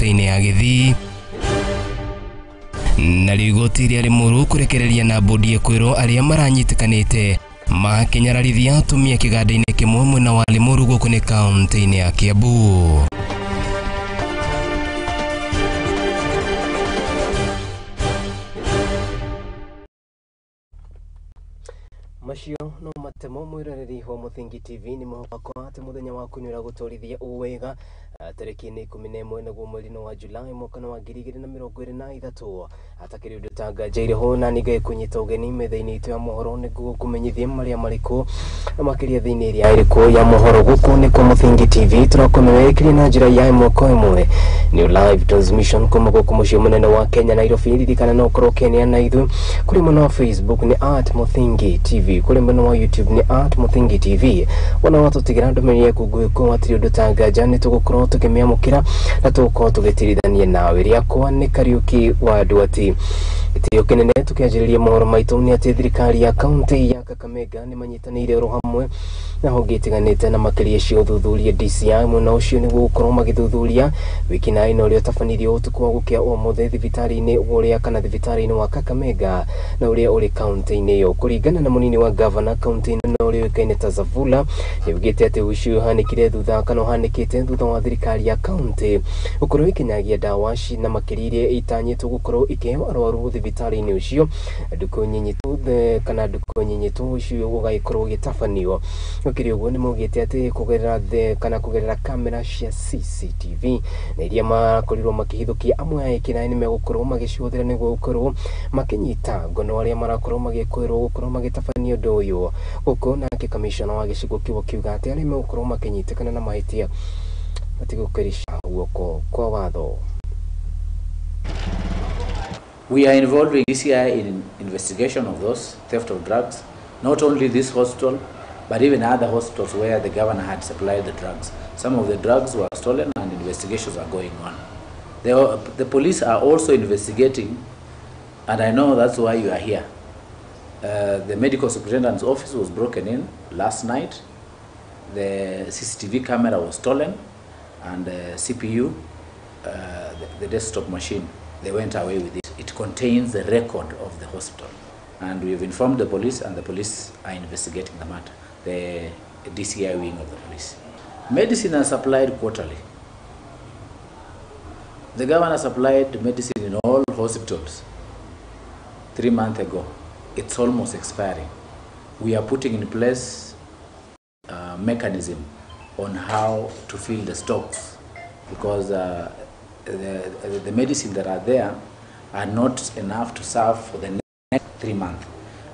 kaunti-inĩ ya Gĩthii. Na rĩu igoti rĩa Limuru kũrekereria na bodi kwĩrwo arĩa maranyitĩkanĩte makĩnyararithia atumia kĩganda-inĩ kĩmwe mwena wa Limuru gũkũ nĩ kaunti-inĩ ya Kiambu. Macio no matemo mwiroreri wa Muthingi TV ni mwako ati muthenya wa kunyura guturithia uwega tariki ni 11 naguo mweri wa Julai mwaka wa 2023 atakiri undu tanga ho na ninge kunyita ugeni metha-ini itu ya mohoro niguo kumenyithia maria mariku na makiria thiini iria iriku ya mohoro guku ni kwa Muthingi TV turakumemerekeria na njira ya ĩmwe kwa ĩmwe ni live transmission kuma guku muciĩ munene wa Kenya Nairobi. Ririkana no ukorwo ũkĩanĩra na ithuĩ kuri mwena wa Facebook ni @Muthingi TV, kuri mwena wa YouTube ni @Muthingi TV. Wona watutigira ndũmĩrĩri yaku ngwĩkwo atiri ũndũ ta nganja nĩ tũgũkorwo tũkĩmĩamũkĩra na tũgũkorwo tũgĩtirithania nawe. Rĩakwa nĩ Kariuki wa Ndwati. Gĩtĩo kĩnene tũkĩanjĩrĩria mohoro maitũ nĩ atĩ thirikari ya kaunti ya Kakamega nĩ manyitanĩire oro hamwe na honge itiganĩte na makĩria cia ũthuthuria DCI mwena ũcio nĩguo gũkorwo magĩthuthuria wĩkinaĩ na ũrĩa ũtabanirio ũtukũ wa gũkĩa ũmũthĩ thibitarĩ-inĩ ũrĩa kana thibitarĩ-inĩ wa Kakamega na ũrĩa ũrĩ kaunti-inĩ ĩyo. Kũringana na mũnini wa gavana kaunti-inĩ na ũrĩa ũĩkaine ta Savula nĩaugĩte atĩ ũici ũhanĩkire thutha kana ũhanĩkĩte thutha wa thirikari ya kaunti gũkorwo ĩkĩnyagia ndawa na makĩria iria itanyĩtwo gũkorwo ikĩheo arwaru thibitarĩ-inĩ ũcio ndukũ nyinyi tu kana ndukũ nyinyi tu ũcio ũgagĩkorwo ũgĩtabanio. Gũkĩrĩ ũguo nĩmaugĩte atĩ kũgerera kana kũgerera kamera cia CCTV na iria marakorirwo makĩhithũkia amwe a ekinaĩ nĩmegũkorwo magĩcihũthĩra nĩguo gũkorwo makĩnyita ngono arĩa marakorwo magĩkwĩrwo gũkorwo magĩtabania ũndũ ũyũ gũkũ. Nake kamishona wa gĩcigo kĩu akiuga atĩ arĩa megũkorwo makĩnyitĩkana na mahĩtia matigũkĩrica guoko kwa watho. We are involving DCI in investigation of those theft of drugs, not only this hospital, but even other hospitals where the governor had supplied the drugs. Some of the drugs were stolen and investigations are going on. The police are also investigating, and I know that's why you are here. The medical superintendent's office was broken in last night. The CCTV camera was stolen, and the CPU, the desktop machine, they went away with it. It contains the record of the hospital. And we've informed the police, and the police are investigating the matter, the DCI wing of the police. Medicine are supplied quarterly. The governor supplied medicine in all hospitals 3 months ago. It's almost expiring. We are putting in place a mechanism on how to fill the stocks, because the medicine that are there are not enough to serve for the next 3 months.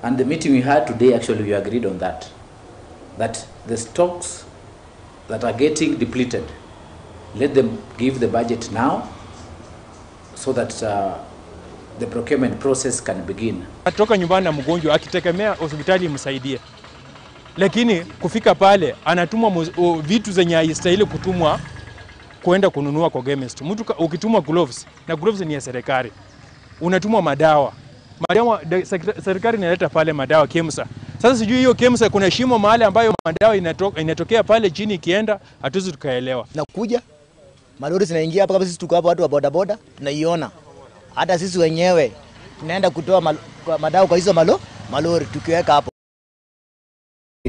And the meeting we had today, actually, we agreed on that, that the stocks that are getting depleted, let them give the budget now so that the procurement process can begin. Atoka nyumbani na mgonjwa akitegemea hospitali imsaidie, lakini kufika pale anatumwa vitu zenye haistahili kutumwa kwenda kununua kwa chemist. Mtu ukitumwa gloves, na gloves ni ya serikali, unatumwa madawa. Madawa serikali inaleta pale madawa KEMSA. Sasa sijui hiyo KEMSA kuna shimo mahali ambayo madawa inatokea pale chini ikienda, hatuwezi tukaelewa. Nakuja malori zinaingia hapa kabisa, sisi tuko hapa watu wa boda boda tunaiona. Hata sisi wenyewe tunaenda kutoa madawa kwa hizo malori tukiweka hapo.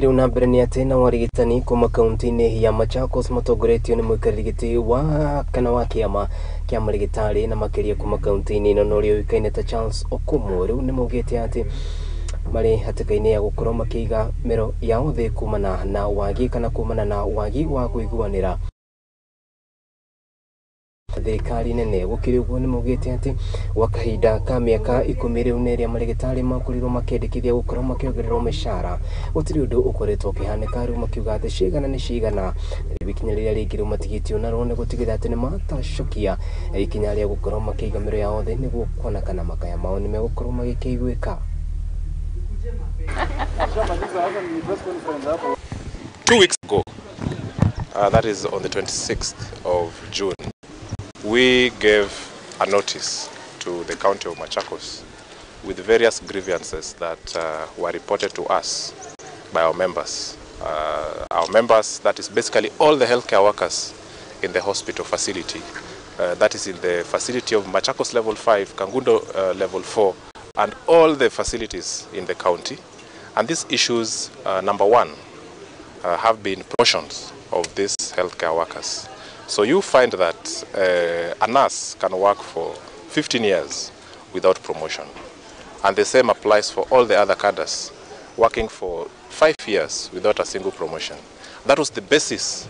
Rĩu na mbere nĩ atĩ na warigitani kuma kaunti-inĩ ya Machakos matongoretio nĩ mũikarĩri gĩtĩ wa kana wa kĩama kĩa marigitari na makĩria kuma kaunti-inĩ ĩno na ũrĩa ũĩkaine ta Charles Okumu rĩu nĩ maugĩte atĩ marĩ hatĩka-inĩ ya gũkorwo makĩiga mĩro yao thĩ kumana na wagi kana kumana na wagi wa kũiguanĩra thirikari nene. Gũkĩrĩ ũguo nĩ maugĩte atĩ gwa kahinda ka mĩaka 10 rĩu nĩ ĩrĩa marigitari makorirwo makĩendekithia gũkorwo makĩongererwo mĩcara gũtirĩ ũndũ ũkoretwo ũkĩhanĩka. Rĩu makiuga atĩ cigana nĩ cigana rĩu ikinya rĩrĩa rĩngĩ rĩu matigĩtio narwo nĩ gũtigĩrĩra atĩ nĩ matacokia ikinya rĩa gũkorwo makĩiga mĩro yao thĩ nĩguo kuona kana makaya mao nĩ megũkorwo magĩkĩiguĩka. 2 weeks ago, that is on the 26th of June, we gave a notice to the county of Machakos with various grievances that were reported to us by our members. Our members, that is basically all the healthcare workers in the hospital facility, That is in the facility of Machakos Level 5, Kangundo Level 4, and all the facilities in the county. And these issues, number one, have been promotions of these healthcare workers. So you find that a nurse can work for 15 years without promotion. And the same applies for all the other cadres working for 5 years without a single promotion. That was the basis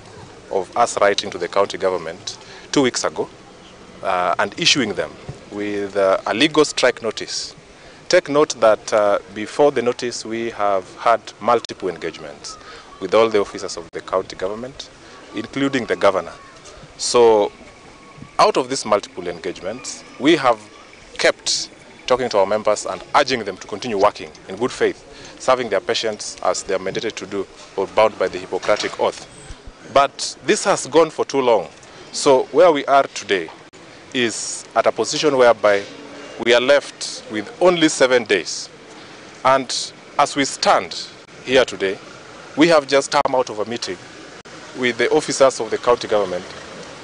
of us writing to the county government 2 weeks ago and issuing them with a legal strike notice. Take note that before the notice, we have had multiple engagements with all the officers of the county government, including the governor. So out of these multiple engagements, we have kept talking to our members and urging them to continue working in good faith, serving their patients as they are mandated to do or bound by the Hippocratic Oath. But this has gone for too long. So where we are today is at a position whereby we are left with only 7 days. And as we stand here today, we have just come out of a meeting with the officers of the county government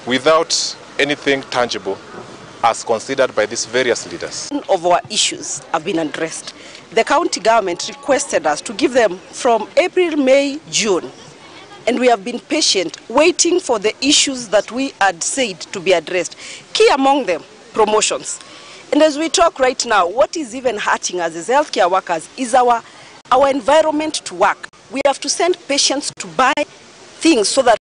without anything tangible as considered by these various leaders. None of our issues have been addressed. The county government requested us to give them from April, May, June. And we have been patient, waiting for the issues that we had said to be addressed. Key among them, promotions. And as we talk right now, what is even hurting us as healthcare workers is our environment to work. We have to send patients to buy things so that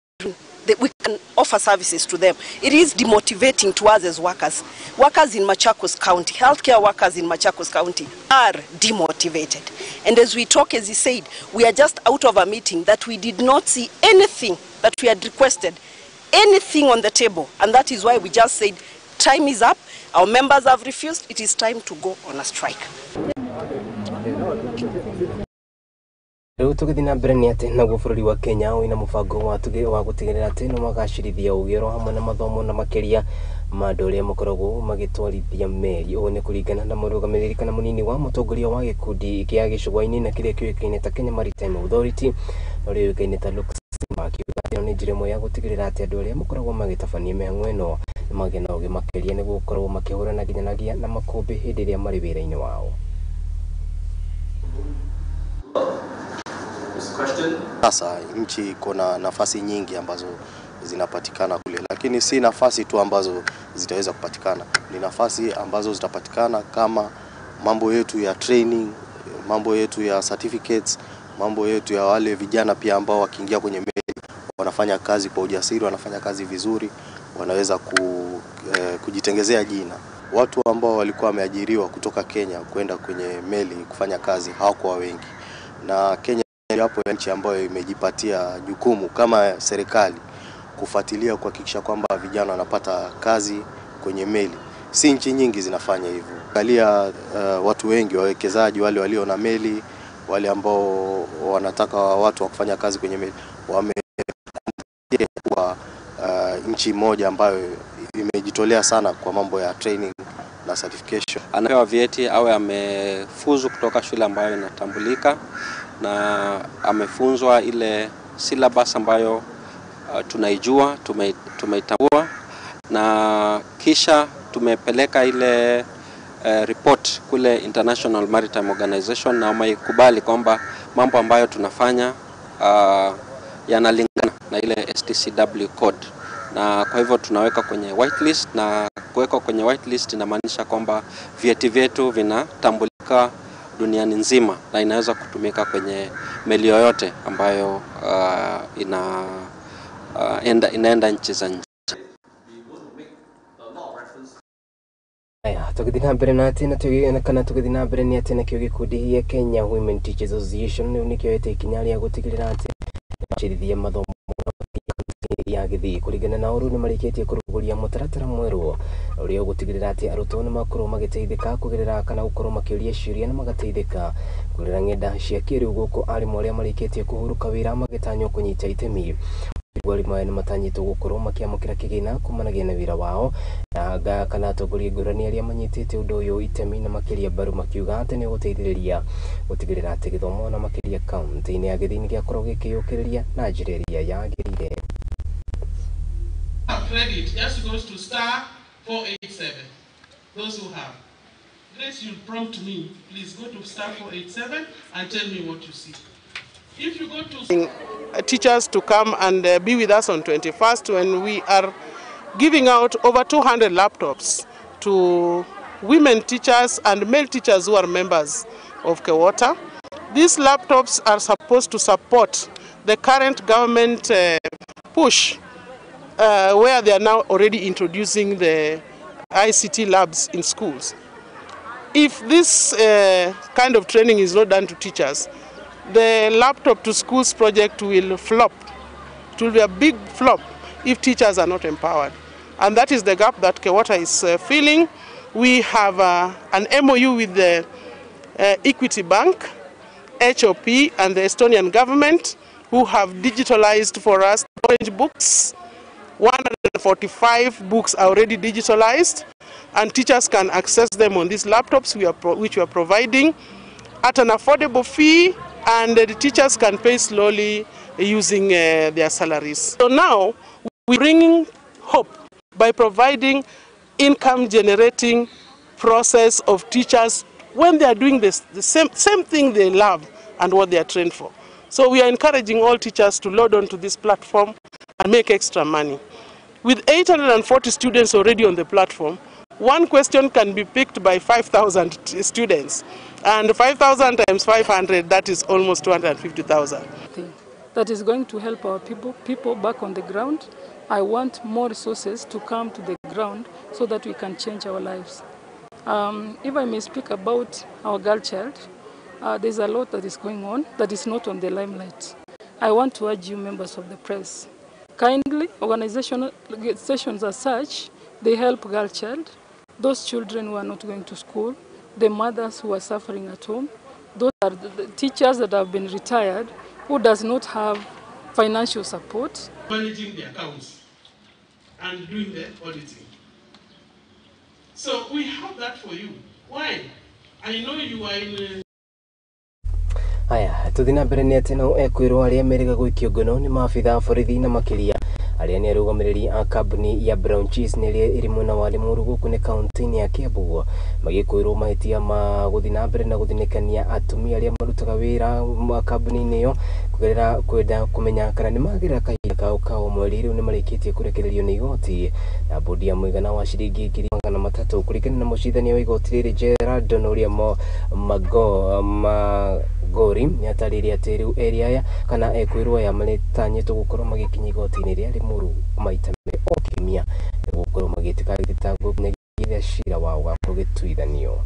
we can offer services to them. It is demotivating to us as workers. Workers in Machakos County, healthcare workers in Machakos County are demotivated. And as we talk, as he said, we are just out of a meeting that we did not see anything that we had requested, anything on the table. And that is why we just said, time is up. Our members have refused. It is time to go on a strike. Rĩu tũgĩthiĩ na mbere nĩ atĩ naguo bũrũri wa Kenya wĩna mũbango wa gũtigĩrĩra atĩ nĩ magacĩrithia ũgĩ oro hamwe na mathomo na makĩria ma andũ arĩa makoragwo magĩtwarithia meri. Ũũ nĩ kũringana na mũrũgamĩrĩri kana mũnini wa mũtongoria wa gĩkundi kĩa gĩcũa-inĩ na kĩrĩa kĩũĩkaine ta Kenya Maritime Authority ũrĩa ũĩkaine ta Luke Simba, akiuga atĩ ĩno nĩ njĩra ĩmwe ya gũtigĩrĩra atĩ andũ arĩa makoragwo magĩtabania mĩhang'o ĩno nĩ magĩa na ũgĩ makĩria nĩguo gũkorwo makĩhũrana nginyanagia na makũmbĩ hĩndĩ ĩrĩa marĩ wĩra-inĩ wao. Sasa nchi iko na nafasi nyingi ambazo zinapatikana kule, lakini si nafasi tu ambazo zitaweza kupatikana, ni nafasi ambazo zitapatikana kama mambo yetu ya training, mambo yetu ya certificates, mambo yetu ya wale vijana pia ambao wakiingia kwenye meli wanafanya kazi kwa ujasiri, wanafanya kazi vizuri, wanaweza kujitengezea jina. Watu ambao walikuwa wameajiriwa kutoka Kenya kwenda kwenye meli kufanya kazi hawakuwa wengi, na Kenya hapo nchi ambayo imejipatia jukumu kama serikali kufuatilia kuhakikisha kwamba vijana wanapata kazi kwenye meli. Si nchi nyingi zinafanya hivyo. Angalia watu wengi wawekezaji wale walio na meli, wale ambao wanataka watu wa kufanya kazi kwenye meli wamekuwa nchi moja ambayo imejitolea sana kwa mambo ya training na certification. Anapewa vyeti awe amefuzu kutoka shule ambayo inatambulika na amefunzwa ile syllabus ambayo tunaijua, tumeitambua, na kisha tumepeleka ile report kule International Maritime Organization na wameikubali kwamba mambo ambayo tunafanya yanalingana na ile STCW code, na kwa hivyo tunaweka kwenye whitelist, na kuweka kwenye whitelist inamaanisha kwamba vyeti vyetu vinatambulika duniani nzima na inaweza kutumika kwenye meli yoyote ambayo inaenda nchi za nje. Aya, tũgĩthiĩ na mbere na atĩ na kana tũgĩthiĩ na mbere nĩ atĩ nakĩo gĩkundi gĩa Kenya Women Teachers Association rĩu nĩkĩoete ikinya rĩa gũtigĩrĩra atĩ nĩmacĩrithia mathomo ya Gĩthii. Kũringana na ũrũ nĩmarĩkĩtie kũrugũria mũtaratara mwerũ ũrĩa ũgũtigĩrĩra atĩ arutwo nĩmakorwo magĩteithĩka kũgerera kana gũkorwo makĩũria ciũria na magateithĩka kũgerera ng'enda cia kĩrĩu, gũkũ arimũ arĩa marĩkĩtie kũhurũka wĩra magĩtanywo kũnyita itemi. Arimũ aya nĩmatanyĩtwo gũkorwo makĩamũkĩra kĩgĩna kumanagia na wĩra wao na kana atongoria ngũrani arĩa manyitĩte ũndũ ũyũ itemi na makĩria mbaru makiuga atĩ nĩ ũgũteithĩrĩria gũtigĩrĩra atĩ gĩthomo na makĩria kaunti-inĩ ya Gĩthii nĩgĩakorwo gĩkĩyũkĩrĩria na njĩra ĩrĩa yagĩrĩire. Credit just goes to star 487. Those who have. Grace, you'll prompt me. Please go to star 487 and tell me what you see. If you go to teachers to come and be with us on 21st when we are giving out over 200 laptops to women teachers and male teachers who are members of KEWOTA. These laptops are supposed to support the current government push where they are now already introducing the ICT labs in schools. If this kind of training is not done to teachers, the laptop to schools project will flop. It will be a big flop if teachers are not empowered. And that is the gap that KEWOTA is filling. We have an MOU with the Equity Bank, HOP, and the Estonian government, who have digitalized for us orange books. 145 books are already digitalized, and teachers can access them on these laptops which we are providing at an affordable fee, and the teachers can pay slowly using their salaries. So now we're bringing hope by providing income-generating process of teachers when they are doing this, the same thing they love and what they are trained for. So we are encouraging all teachers to load onto this platform and make extra money. With 840 students already on the platform, one question can be picked by 5,000 students. And 5,000 times 500, that is almost 250,000. That is going to help our people back on the ground. I want more resources to come to the ground so that we can change our lives. If I may speak about our girl child, there's a lot that is going on that is not on the limelight. I want to urge you, members of the press, kindly, organizations as such, they help girl child, those children who are not going to school, the mothers who are suffering at home, those are the teachers that have been retired who does not have financial support. Managing the accounts and doing the auditing. So we have that for you. Why? I know you are in... Haya, tuthi na mbere nĩ atĩ nao ekwĩrwo arĩa merĩga gũikio ngono nĩ maabitha a borithi na makĩria arĩa nĩ arũgamĩrĩri a kambuni ya Brown Cheese nĩ ĩrĩa ĩrĩ mwena wa Limuru gũkũ nĩ kaunti-inĩ ya Kiambu magĩkwĩrwo mahĩtia ma gũthiĩ na mbere na gũthinĩkania atumia arĩa marutaga wĩra kambuni-inĩ ĩyo kũgerera kwenda kũmenya kana nĩ magĩra kahinda kao ka o mweri. Rĩu nĩ marĩkĩtie kũrekererio nĩ igoti na bodi ya mũigana wa ciringi 300,000 kũringana na mũcirithania wa igoti rĩrĩ Gerald Donoria Magori nĩatarĩirie atĩ rĩu erĩ aya kana ekwĩrwo aya maretanyĩtwo gũkorwo magĩkinya igoti-inĩ rĩa Limuru maita merĩ o kiumia nĩguo gũkorwo magĩtĩka gĩthitango nginyagia cira wao ũgakorwo ũgĩtuithanio.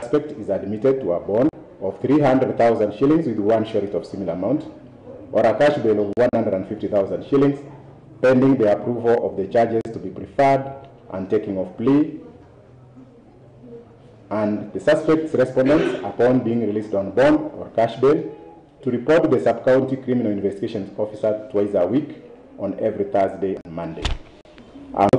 Suspect is admitted to a bond of 300,000 shillings with one surety of similar amount or a cash bail of 150,000 shillings pending the approval of the charges to be preferred and taking of plea, and the suspect's respondents upon being released on bond or cash bail to report to the sub-county criminal investigations officer twice a week on every Thursday and Monday. I'm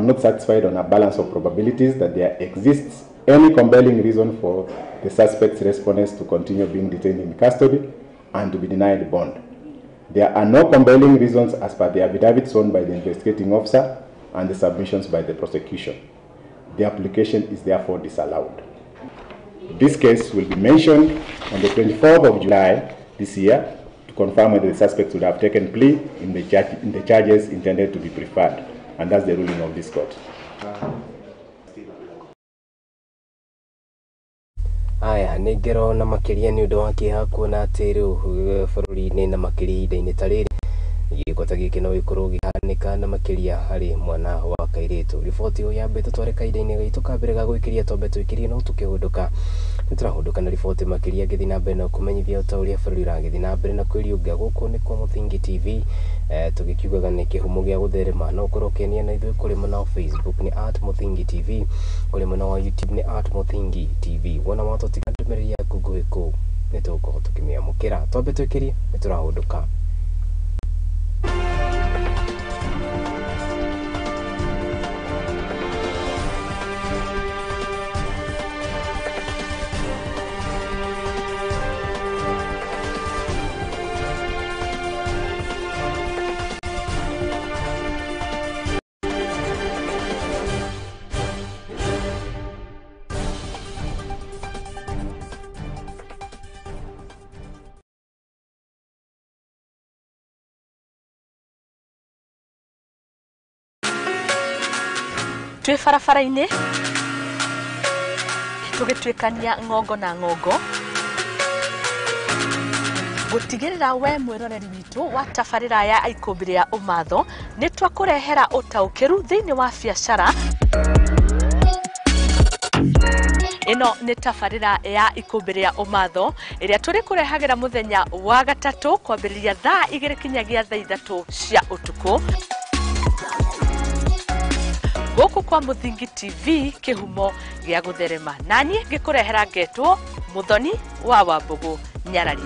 not satisfied on a balance of probabilities that there exists any compelling reason for the suspect's respondents to continue being detained in custody and to be denied bond. There are no compelling reasons as per the affidavit sworn by the investigating officer and the submissions by the prosecution. The application is therefore disallowed. This case will be mentioned on the 24th of July this year to confirm whether the suspects would have taken plea in the charges intended to be preferred, and that's the ruling of this court. Aya nĩ ngero na makĩria nĩ ũndũ wa kĩeha kuona atĩ rĩu bũrũri-inĩ na makĩria ihinda-inĩ ta rĩrĩ gĩko ta gĩkĩ no gĩkorwo gĩkĩhanĩka na makĩria harĩ mwana wa kairĩtu. Riboti ĩyo yambe tũtware kahinda-inĩ gaitũ ka mbere ga gwĩkĩria twambe twĩkĩrie no tũkĩhũndũka nĩtũrahũndũka na riboti makĩria ngĩthiĩ na mbere na kũmenyithia ta ũrĩa bũrũri ũragĩthiĩ na mbere na kwĩriũnga. Gũkũ nĩ kwa Mũthingi TV, tũgĩkiugaga nĩ kĩhumo gĩa gũtherema. No ũkorwo ũkĩania na ithuĩ kũrĩ mwena wa Facebook nĩ @Mũthingi TV, kũrĩ mwena wa YouTube nĩ @Mũthingi TV. Wona watũtiga ndũmĩrĩri yaku nguhĩ kũu nĩtũgũkorwo tũkĩmĩamũkĩra. Twambe twĩkĩrie nĩtũrahũndũka. Twĩ barabara-inĩ tũgĩtuĩkania ng'ongo na ng'ongo gũtigĩrĩra we mwĩroreri witũ wa tabarĩra ya Ikũmbĩ rĩa Ũmatho nĩ twakũrehera ũtaũkĩru thĩinĩ wa biacara. Ĩno nĩ tabarĩra ya Ikũmbĩ rĩa Ũmatho ĩrĩa tũrĩ kũrehagĩra mũthenya wa gatatũ kwambĩrĩria thaa 2 kinyagia thaa 3 cia ũtukũ gũkũ kwa Mũthingi TV kĩhumo gĩa gũtherema, naniĩ ngĩkũrehera ngetwo Mũthoni wa Wambũgũ Nyarari.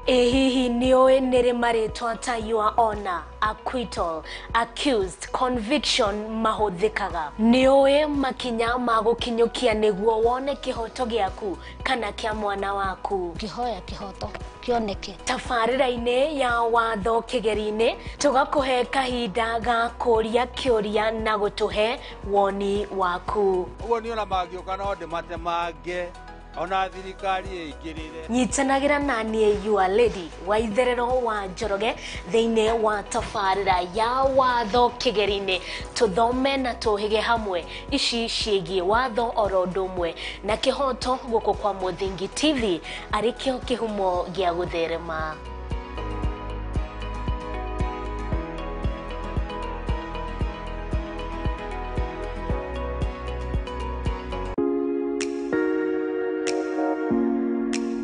Ĩ hihi nĩũĩ nĩrĩ marĩtwa ta your honor, acquittal, accused, conviction mahũthĩkaga? Nĩũĩ makinya ma gũkinyũkia nĩguo wone kĩhoto gĩaku kana kĩa mwana waku? Kĩhoya kĩhoto kĩoneke. Tabarĩra-inĩ ya watho kĩgeri-inĩ tũgakũhe kahinda ga kũria kĩũria na gũtũhe woni waku. Ũguo niĩ ona mangĩũka no ndĩmatemange ona thirikari ĩingĩrĩre. Nyitanagĩra na niĩ your lady wa itherero wa Njoroge thĩinĩ wa tabarĩra ya watho kĩgeri-inĩ, tũthome na tũhĩge hamwe ici ciĩgiĩ watho oro ũndũ ũmwe na kĩhoto gũkũ kwa Mũthingi TV arĩ kĩo kĩhumo gĩa gũtherema.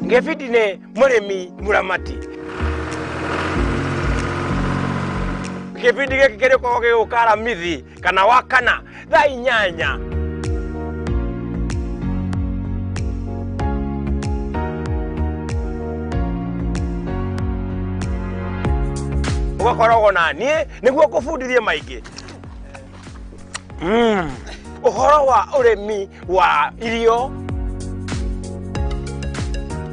Ngĩbindi nĩ mũrĩmi mũramati. Gĩbindi gĩkĩ kĩrĩkoragwo gĩgũka Aramithi kana Wakana thaa 8. Ũgakoragwo na niĩ nĩguo ngũbundithie maingĩ ũhoro wa ũrĩmi wa irio,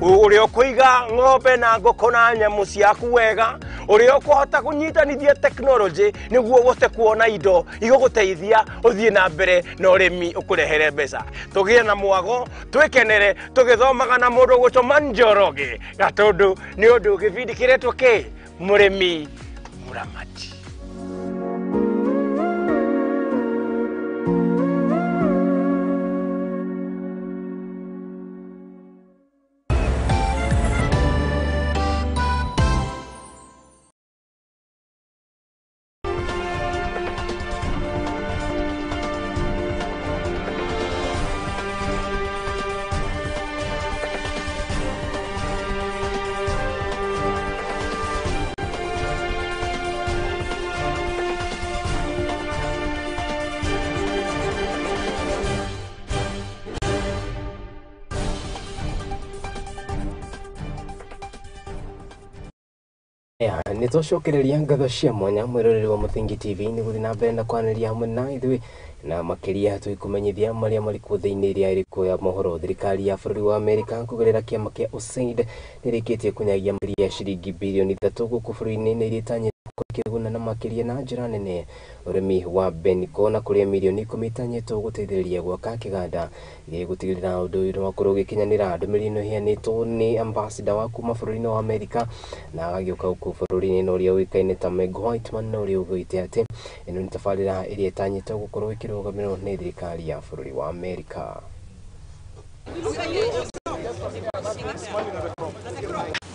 ũrĩa ũkũiga ng'ombe na ngũkũ na nyamũ ciaku wega, ũrĩa ũkũhota kũnyitanithia tekinoronjĩ nĩguo ũhote kuona indo igũgũteithia ũthiĩ na mbere na ũrĩmi ũkũrehere mbeca. Tũgĩe na mwago, twĩkenere tũgĩthomaga na mũndũ ũgwĩtwo Njoroge Gatũndũ, nĩ ũndũ gĩbindi kĩretwo kĩ Mũrĩmi Mũramati. Nĩ twacokereria ngatho cia mwanya mwĩroreri wa Mũthingi TV nĩ gũthiĩ na mbere na kwanĩria hamwe na ithuĩ na makĩria tũgĩkũmenyithia marĩa marĩ kuo thĩinĩ ĩrĩa ĩrĩ ya mohoro. Thirikari ya bũrũri wa Amerika kũgerera kĩama kĩa USAID nĩrĩkĩtie kũnyagia makĩria ya ciringi birioni 3 gũkũ bũrũri-inĩ na iria itanyĩtwo kĩguna na makĩria na njĩra nene ũrĩmi wa Beniko na kũrĩa mirioni 10 itanyĩtwo gũteithĩrĩria gwaka kĩganda gĩgũtigĩrĩra ũndũ ũyũ nĩwakorwo ũgĩkinyanĩra. Ndũmĩrĩri ĩno ĩheanĩtwo nĩ ambassador wa kuma bũrũri-inĩ wa Amerika na agagĩũka gũkũ bũrũri-inĩ na ũrĩa ũĩkaine ta Meg Whitman na ũrĩa ugĩte atĩ ĩno nĩ tabarĩra ĩrĩa ĩtanyĩtwo gũkorwo ĩkĩrũgamĩrĩrwo nĩ thirikari ya bũrũri wa Amerika.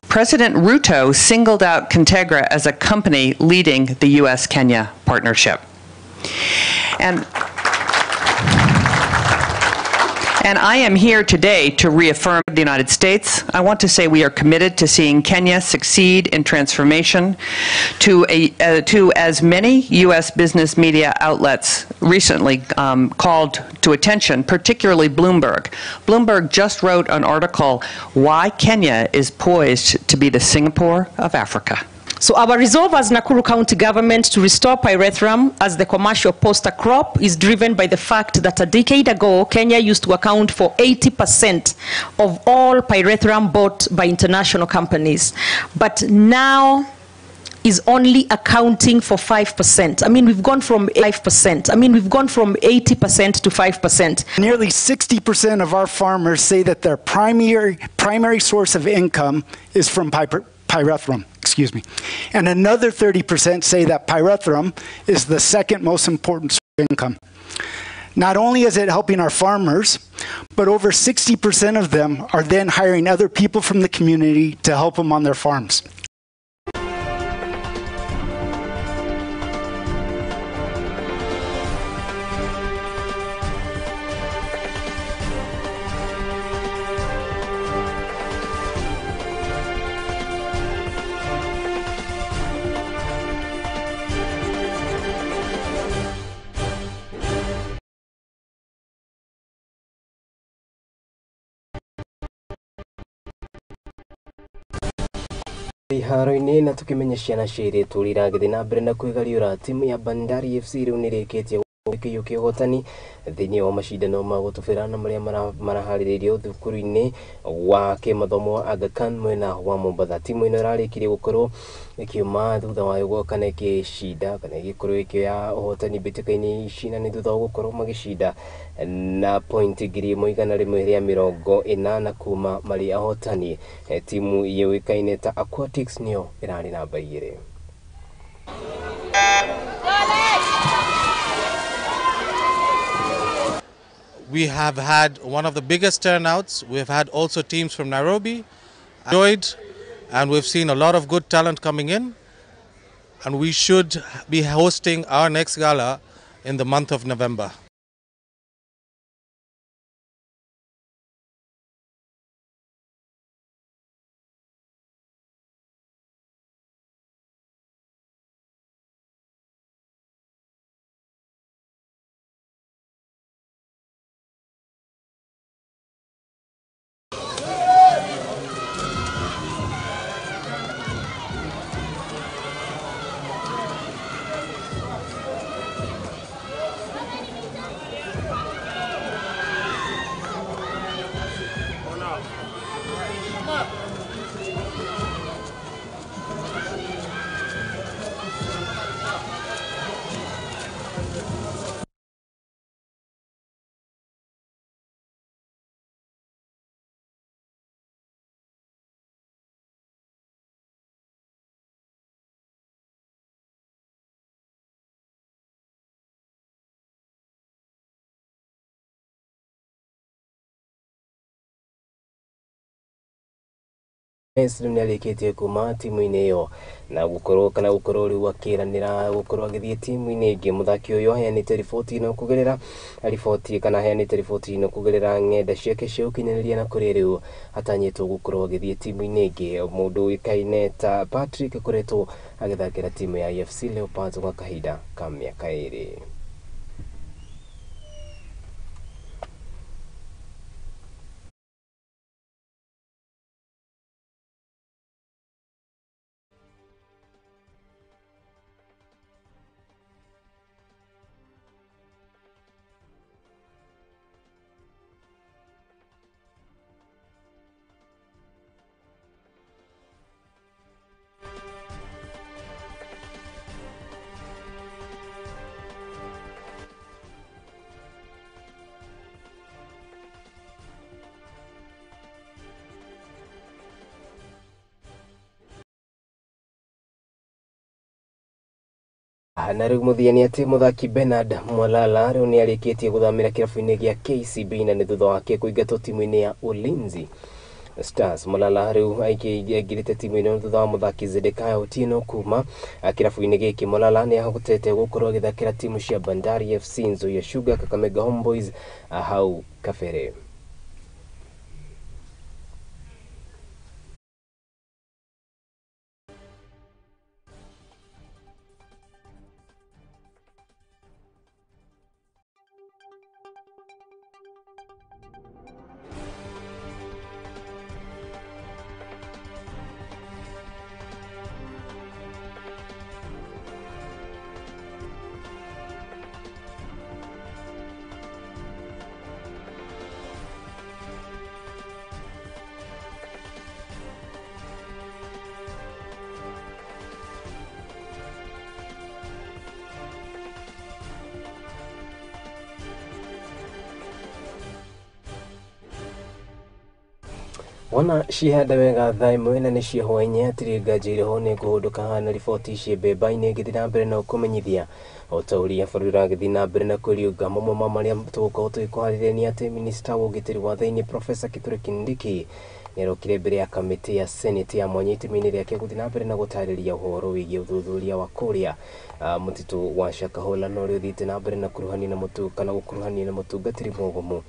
President Ruto singled out Kentegra as a company leading the U.S.-Kenya partnership. And I am here today to reaffirm the United States. I want to say we are committed to seeing Kenya succeed in transformation to as many U.S. business media outlets recently called to attention, particularly Bloomberg. Bloomberg just wrote an article, Why Kenya is Poised to Be the Singapore of Africa. So our resolve as Nakuru County government to restore pyrethrum as the commercial poster crop is driven by the fact that a decade ago, Kenya used to account for 80% of all pyrethrum bought by international companies. But now is only accounting for 5%. I mean, we've gone from 5%. I mean, we've gone from 80% to 5%. Nearly 60% of our farmers say that their primary source of income is from pyrethrum, excuse me. And another 30% say that pyrethrum is the second most important source of income. Not only is it helping our farmers, but over 60% of them are then hiring other people from the community to help them on their farms. Iharo-inĩ na tũkĩmenya ciana cia airĩtu ũrĩa iragĩthiĩ na mbere na kwĩgariũra, timu ya Bandari FC rĩu nĩrĩkĩtie gũkĩiyũkia ũhotani thĩinĩ wa macindano ma gũtubĩra na marĩa maraharĩrĩirio thukuru-inĩ wa kĩmathomo wa Aga Khan mwena wa Mombatha. Timu ĩno ĩrarĩkirie gũkorwo ĩkiuma thutha wa kana ĩgĩcinda kana ĩgĩkorwo ĩkĩoya ũhotani mbĩtĩka-inĩ ici, na nĩ thutha wa gũkorwo magĩcinda na point 1180 kuma marĩ ahotani. Timu yũĩkaine ta Aquatics nĩyo ĩrarĩ namba 2. We have had one of the biggest turnouts. We have had also teams from Nairobi enjoyed, and we've seen a lot of good talent coming in, and we should be hosting our next gala in the month of November. Rĩu nĩarĩkĩtie kuma timu-inĩ ĩyo na gũkorwo kana gũkorwo rĩu akĩranĩra gũkorwo agĩthiĩ timu-inĩ ĩngĩ. Mũthaki ũyũ aheanĩte riboti ĩno kũgerera riboti kana aheanĩte riboti ĩno kũgerera ng'enda ciake cia ũkinyanĩria, na kũrĩ rĩu atanyĩtwo gũkorwo agĩthiĩ timu-inĩ ĩngĩ. Mũndũ ũĩkaine ta Patrick akoretwo agĩthakĩra timu ya AFC Leopards gwa kahinda ka mĩaka 2. Na rĩu mũthia nĩ atĩ mũthaki Bernard Mwalala rĩu nĩ arĩkĩtie gũthamĩra kĩrabu-inĩ gĩa KCB, na nĩ thutha wake kũingatwo timu-inĩ ya Ulinzi Stars. Mwalala rĩu aingĩrĩte timu-inĩ ĩno thutha wa mũthaki Zedekiah Otieno kuma kĩrabu-inĩ gĩkĩ. Mwalala nĩ ahotete gũkorwo agĩthakĩra timu cia Bandari FC, Nzoia Sugar, Kakamega Homeboys hau kabere. Wona cihanda wega thaa ĩmwe na nĩ cia hwaĩ-inĩ hatirĩ nganja irĩho nĩ ngũhũndũka haha na riboti ciĩ mbemba-inĩ ngĩthiĩ na mbere na ũkũmenyithia o ta ũrĩa bũrũri ũragĩthiĩ na mbere na kwĩriũnga. Mamwe ma marĩa tũgũkorwo tũgĩkũharĩria nĩ atĩ minista wa ũgitĩri wa thĩinĩ Profesa Kithure Kindiki nĩarokire mbere ya kamĩtĩ ya Senate ya mwanya itemi-inĩ rĩake gũthiĩ na mbere na gũtarĩria ũhoro wĩgiĩ ũthuthuria wa kũrĩa mũtitũ wa Shakahola na ũrĩa ũthiĩte na mbere na kuruhania na mũtu kana gũkuruhania na mũtungatĩri mũgomu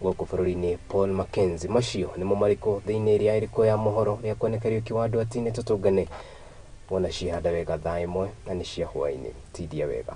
gũkũ bũrũri-inĩ Paul Mackenzie. Macio nĩmo marĩkũ thĩinĩ ĩrĩa ĩrĩkũ ya mohoro rĩa kuoneka Kariũki wa andũ atĩ tũtũngane wona cihanda wega thaa ĩmwe na nĩ cia hwaĩ-inĩ. Tindia wega.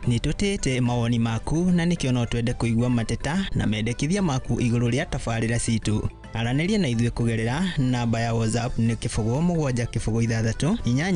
Nĩ tũtĩĩte mawoni maku na nĩkĩo no twende kũigua mateta na mendekithia maku igũrũ rĩa tabarĩra citũ. Aranĩria na ithuĩ kũgerera namba ya WhatsApp nĩ 0 7 0 6 8.